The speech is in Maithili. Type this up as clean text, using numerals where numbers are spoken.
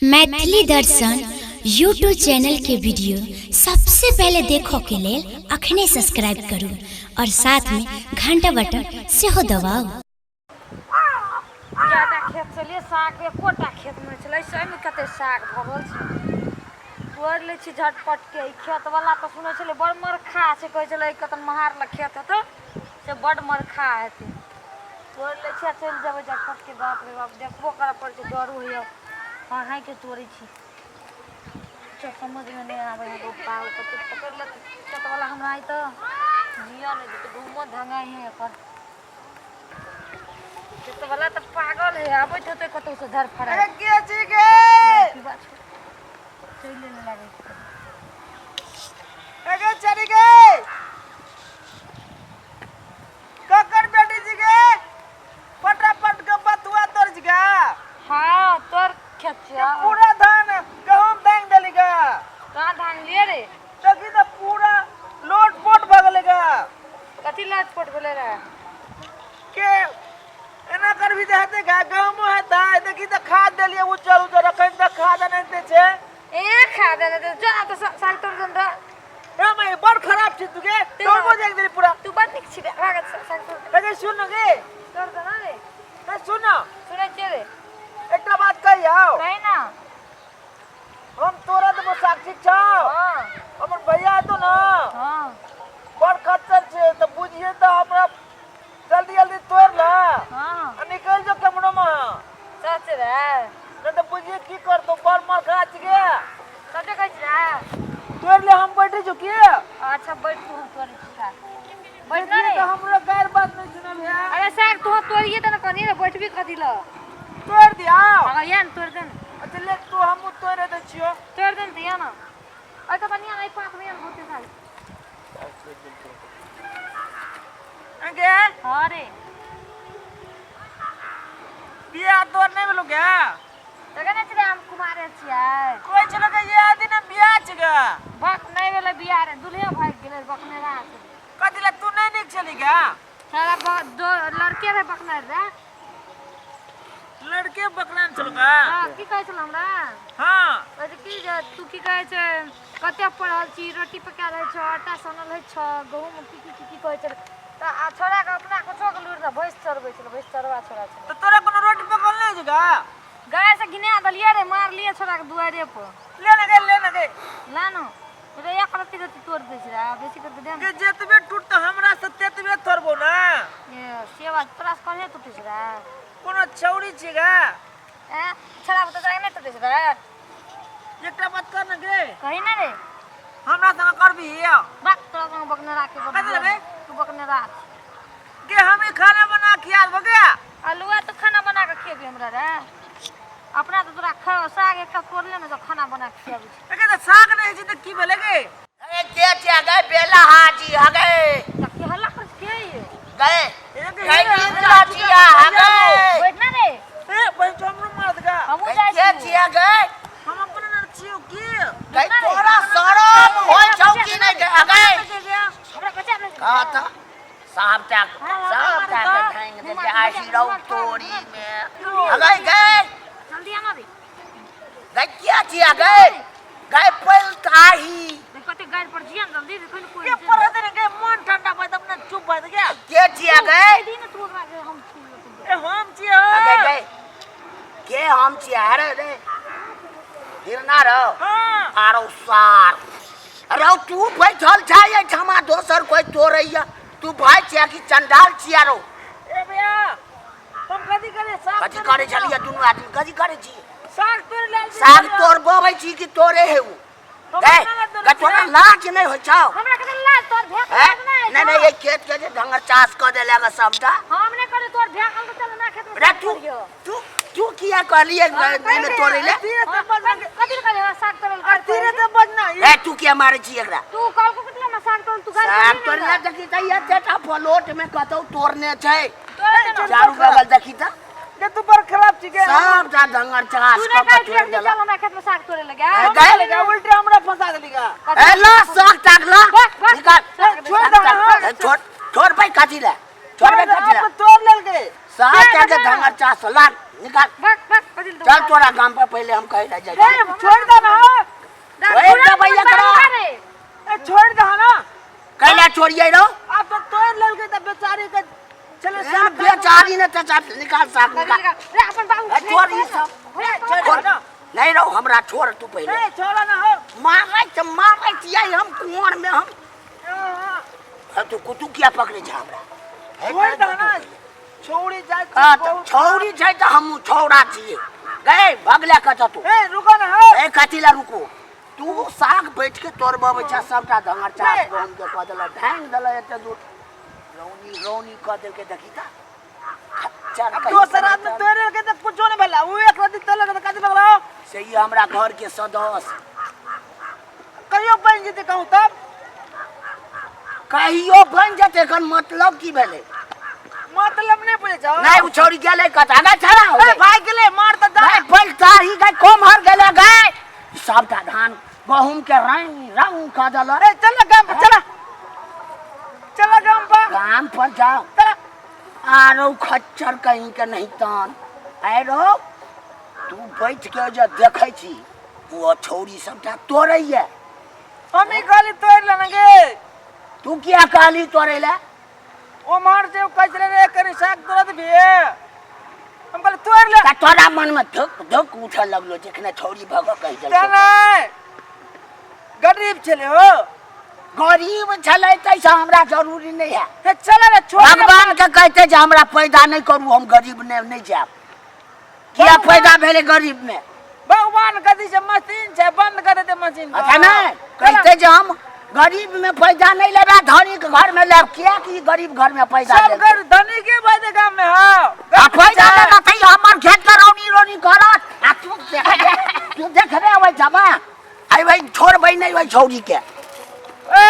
मैथिली दर्शन यूट्यूब चैनल के वीडियो सबसे पहले देखो के लेल अखने सब्सक्राइब करू और साथ में घंटा बटन सेहो दबाउ। ज्यादा खेत छलियै साग एकोटा खेतमे नहि छलै सएहमे कते साग भरल छै। तोड़ि लै छी झटपटके। ई खेतवला तऽ सुनै छलियै बड़ मरखा छै, कहै छलै कतन महार लग खेत हेतै से बड्ड मरखा हेतै। तोड़ि लै छी आ चलि जेबै झटपटके। बाप रे बाप, देखबो करऽ पड़ै छै, डरो होइए। हाँय-हाँयके तोड़ै छी, किछो समझमे नहि आबै हइ। बप्पा ओ कते पकड़ि लेत खेतवला हमरा आइ तऽ जिअ नहि देतै। घूमो धङ्गाइ हइ एकर। खेतवला तऽ पागल हइ, आबैत हेतै कतहुसँ धरफड़ाइत। अरे के छी गे? की बात छै, चलि नहि लागै छै। अरे चली गे, ककर बेटी छी गे? फटाफट के बथुआ तोड़ छी गा। हाँ, तोर खेत छियौ। पूरा धान गहूम धांग देली गा। कहाँ धान लिए रे? देखी तऽ पूरा लोट पोट भऽ गेलै गा। कथी लोट पोट भेलै रे? के एना करबी तऽ हेतै गा? गहूमो हेतै? देखी तऽ, खाद देलियै उज्जर उज्जर, अखन तक खाद एनाहिते छै। ए, खाद एनाहिते? जो ना तऽ साग तोड़ दे रे। ए माय, बड़ खराब छी तू गे। तोड़बो जाय देली पूरा। तू बड़ नीक छी रे। भाग, साग तोड़ दे। अरे सुन न गे। तोड़ दे ना रे। ए सुन न। सुनै छियै रे। एकटा बात कहियौ? कही ना। हम तोरा देबो साग, ठीक छौ? हाँ। हमर भैया हेतौ न, हाँ, बड़ खच्चर छै, तऽ बुझिए तऽ हमरा जल्दी जल्दी तोड़ ले हाँ आ निकलि जो केम्हरो मे। सच रे? नहि तऽ बुझिए की करतौ, बड़ मार खा छी गे। सचे कहै छी रे? तोड़ ले, हम बैठे छौ की। अच्छा बैठ तू, हम तोड़ै छी साग। बैठ ना देखिए रे। तऽ हमरो गारि बात नहि सुनल है। अरे साग तू तोड़िए दे ना कनी रे, बैठबी कथी ल? तोड़ दिया। हाँ, या ने तोड़ दे ने। अच्छा ले तू, हमहूँ तोड़े दै छियौ। तोड़ दे ने तऽ या ना। अरे तऽ कनिया एहि पात मे या ने बहुते साग। गे। हाँ रे। बियाह तोर नहि भेलौ गे? तऽ केना छियै, हम कुमारे छियै। कहै छलौ गे, इएह दिन बियाह छै गे। बक, नहि भेलै बियाह रे, दुल्हे भागि गेलै, बकने रास। कथी लए, तू नहि नीक छली गे? सारा दो लड़के रहे बकने रे। लड़के बकरान छलौ गे? हाँ, की कहै छल हमरा? हाँ। कहै छै की जे तू की कहै छै, कते पढ़ल छी, रोटी पकायल होइ छौ, आटा सानल होइ छौ, गहूँम की की की की कहै छलै। तऽ आ छोड़ाके अपना कुछो के लूरि ने, भैंस चरबै छलै, भैंस चरबा छोड़ा छलै। तऽ तोरा कोनो रोटी पकल नहि होइ छौ गे? गाय से घिना देलियै रे, मारलियै छोड़ाके दुआरे पर। ले ने गे, ले ने गे। ला न रे, एक रत्ती रत्ती तोड़ दै छै रे, बेसी करके दे ने। गे, जेतबे टूटतौ हमरा से तेतबे तोड़बो ने। ए, सेवा तोरा से कहे टूटै छै रे? कोनो छौड़ी छी गे? ए छोड़ा, तऽ तोरा नहि टूटै छै रे? एकटा बात कर ने गे। कही ना रे। हमरा संग करबी? बक, तोरा संग बकने राखे। कथी लेबै? तू बकने राख गे, हम ही खाना बना खिया देबो गे। अलुआ तो खाना बना के खियेबी हमरा रे? अपना तऽ तोरा साग एकटा तोड़ले ने, तो खाना बना के खियाबै छै। गे, तऽ साग नहि होइ छै तऽ की भेलै गे? अरे के छियै गे? बेला हाजी हगे। तऽ के हल्ला करै छै? के ये? गए ए गे, गए हे, मिथिला छिया हगे। बैठ ना रे। ए बहिन, हमरो मार गा। हमहूँ गए जाइ के छी। छियै गे? हम अपने न छियौ की। गए, तोरा शरम होइ छौ कि नहि गे? हगे हमरा बचा ले। कह तऽ, साहब टा सब टा के धांग देलकै आसी रौ तोरी मे। हगे गए। जल्दी आना रे। गए, के छियै गे? गए पैलताही। देख कते गाड़ी पर जिया ने, जल्दी देखै ने कोई। के पर हेतै ने गे, मन ठंडा भऽ अपने चुप भऽ गेल। के छियै गे? दी ने तू ओकरा के, हम छू लेतौ। ए, हम छियै। हगे गए, के हम छियै? अरे रे हिरना रौ। हाँ। आरो सार रौ, तू बैठल छै एहिठामा, दोसर कोइ तोड़ैया, तू भाय छिया कि चंडाल छिया रौ? ए भैया, हम कथी करे? साग कथी करै छलियै? दुनू आदमी कथी करै छी? साग तोड़ लेल। साग तोड़बबै छी कि तोड़े हे उ? गए गए, तोरा लाज नहि होइ छौ? हमरा कते लाज? तोर भेक हैं? लाज नहि नहि नहि, एहि खेत के जे ढंगर चास कऽ देलक सबटा। हम नहि करे, तोर भेक हम चल हमरा खेत में रे साग तू तोड़ियो। तू तू किया कहलियै नहि नहि तोड़ै ले? धीरे से बजना। कथी ले कहलियै साग तोड़ल? धीरे से बजना। ए, तू किया मारै छी एकरा? तू कल को कथी हमरा साग तोड़, तू गाड़ी साग तोड़े ले? देखी तऽ एतेटा प्लॉट में कतौ तोड़ने छै? तोड़ दे ना। चारू बगल देखी तऽ। गे, तू बड़ खराब छी गे। सबटा ढंगर चास तू कऽ नहि कऽ कहै तोड़ि छी देलक। चल हमरा खेत में साग तोड़े लगे। ए, गए। गे, उल्टे हमरा फंसा देली गा। ए ला साग ताक ला। बस, बस। निकाल। छोड़ दे। ए, छोड़, छोड़बै कथी ले? छोड़बै कथी ले? तोड़ लेल गे। साग ताक के ढंगर चास ला, निकाल। बक बक। भौजी चल तोरा गाम पर पहिले हम कहे ला जाइ ए छोड़ दे ना छोड़ देबै एकरा। ए छोड़ दे ना कैला छोड़िए रहो अब तो तोड़ लेलकै तऽ बेचारी के चलो साग बेचारी ने तऽ निकाल साग निकाल रे अपन बाबू ए, छोड़ ई सब छोड़ छोड़ ना नहीं रहो हमरा छोड़ तू पहिले ए छोड़ ना हो मारै त मारै छियै हम कुआर में हम हाँ, तू कुतु किया पकड़े छा हमरा छोड़ दे ना छौड़ी जाय छै हाँ, तऽ बहुत। छौरी छै तऽ हमहूँ छौड़ा छियै गए भगले कतऽ तू ए रुको ना हो ए कथी ला रुको तू साग बैठ के तोड़बबै छा सबटा धंगर चास नहीं। गहूम के कऽ देलक ढांग देलक एते दूर रौनी रौनी कऽ देलकै देखी तऽ खच्चर अब कहीं दोसर के आदमी तोड़े लेलकै तऽ कुछो नहीं भेला उ एक रति तोड़लकै तऽ कथी भगलो से ई हमरा घर के सदस्य कहियो बनि जेतै कहूँ तब कहियो बनि जेतै एखन मतलब की भेलै मतलब नहीं बुझै छौ नहीं उ छौड़ी गेलै कतऽ गै छड़ा हो ए गै भाग गेलै मार तऽ जा गै बैलताही गै कोम्हर गेलै गै सबटा धान गहूम के रंग रंग कऽ देलक ए चल ना गाम पर चला चला गाम पर गाम पर जाओ चला आरो खच्चर कहीं के नहीं तान आरो तू बैठ के जे देखै छी ओ छौड़ी सबटा तोड़ैया हम ही कहली तोड़ लेना गे तू किया कहली तोड़ै लए ओम्हर से कहै छलै रे कनि साग तोड़त भी हम कहली तोड़ ले तऽ तोरा मनमे धुक धुक उठऽ लगलो जखने छौड़ी भगऽ कहि तऽ देलकौ नहि गरीब छलै हो गरीब छलै ताहिसँ हमरा जरूरी नहि है हे चल रे छोड़ ले। भगवान के कहते जे हमरा पैदा नहि करू हम गरीब नहि नहि जायब किया पैदा भेलै गरीब में भगवान कथी छै मशीन छै बंद कर देते मशीन के। अच्छा नहि कहते जे हम गरीब में पैदा नहीं लेबै धनी के घर में लेब किया कि गरीब घर में पैसा सब लेलकै? घर धनी के भाई गाम में हाँ आ पैसा लेना तऽ हमर खेत के रौनी रौनी करत आ तू देखबे तू देखबे ओहि जमा अइ भाई छोड़बै नहि ओहि छौड़ी के ए